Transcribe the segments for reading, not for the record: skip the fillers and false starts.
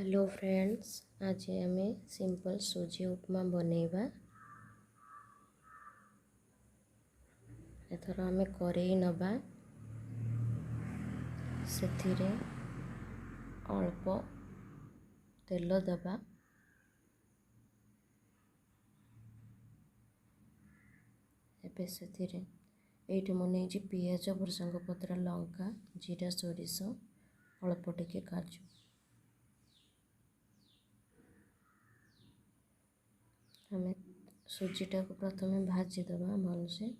Hello friends, ଆଜି ଆମେ simple ସୁଜି ଉପମା ବନେଇବା। ଏଥର ଆମେ କରେଇ ନେବା, ସେଥିରେ ଅଳ୍ପ ତେଲ ଦେବା। ଏବେ ସେଥିରେ ଏଇଠି ମୁଁ ନେଇଛି ପିଆଜ, ଭୃସଙ୍ଗ ପତ୍ର, ଲଙ୍କା, ଜିରା, ସୋରିଷ, ଅଳ୍ପ ଟିକେ କାଜୁ। ଆମେ ସୁଜିଟାକୁ ପ୍ରଥମେ ଭାଜିଦେବା ଭଲସେ।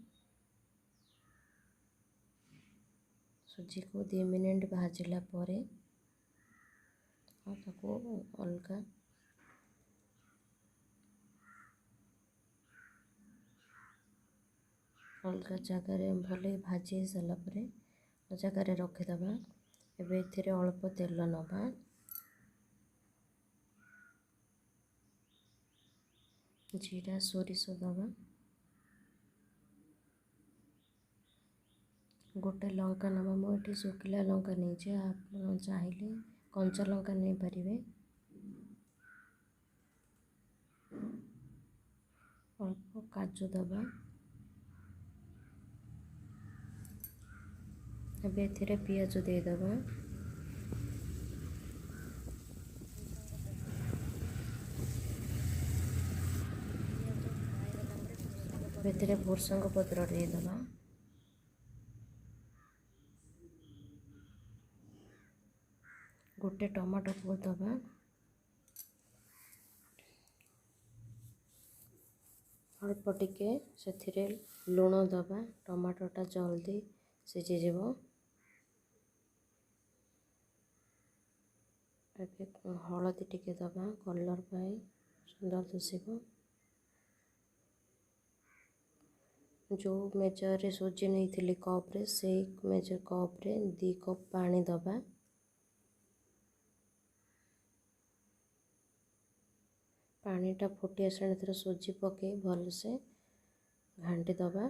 ସୁଜିକୁ 2 ମିନିଟ୍ ଭାଜିଲା ପରେ ଆଉ ତାକୁ ଅଲଗା ଅଲଗା ଜାଗାରେ ଭଲ ଭାଜି ହେଇସାରିଲା ପରେ ଜାଗାରେ ରଖିଦେବା। ଏବେ ଏଥିରେ ଅଳ୍ପ ତେଲ ନେବା। ଜିରା, ସୋରିଷ ଦେବା। ଗୋଟେ ଲଙ୍କା ନେବା। ମୁଁ ଏଠି ଶୁଖିଲା ଲଙ୍କା ନେଇଛି, ଆପଣ ଚାହିଁଲେ କଞ୍ଚା ଲଙ୍କା ନେଇପାରିବେ। ଅଳ୍ପ କାଜୁ ଦେବା। ଏବେ ଏଥିରେ ପିଆଜ ଦେଇଦେବା। ଏଥିରେ ଭୃସଙ୍ଗ ପତ୍ର ଦେଇଦେବା। ଗୋଟେ ଟମାଟୋକୁ ଦେବା। ଅଳ୍ପ ଟିକେ ସେଥିରେ ଲୁଣ ଦେବା, ଟମାଟୋଟା ଜଲ୍ଦି ସିଝିଯିବ। ଏବେ ହଳଦୀ ଟିକେ ଦେବା, କଲର୍ ପାଇଁ ସୁନ୍ଦର ଦିଶିବ। ଯେଉଁ ମେଜରରେ ସୁଜି ନେଇଥିଲି କପ୍ରେ, ସେଇ ମେଜର କପ୍ରେ 2 କପ୍ ପାଣି ଦେବା। ପାଣିଟା ଫୁଟି ଆସିଲାଣି, ଏଥିରେ ସୁଜି ପକାଇ ଭଲସେ ଘାଣ୍ଟି ଦେବା।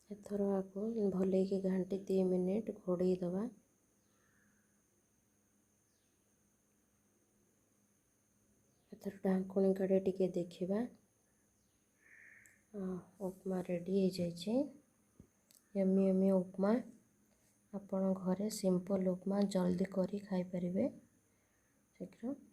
ଏଥର ଆକୁ ଭଲେଇକି ଘାଣ୍ଟି 2 ମିନିଟ୍ ଘୋଡ଼େଇ ଦେବା। ଏଥର ଢାଙ୍କୁଣୀ କାଢ଼ି ଟିକେ ଦେଖିବା। ଉପମା ରେଡ଼ି ହେଇଯାଇଛି। ୟମି ୟମି ଉପମା। ଆପଣ ଘରେ ସିମ୍ପଲ୍ ଉପମା ଜଲ୍ଦି କରି ଖାଇପାରିବେ ଶୀଘ୍ର।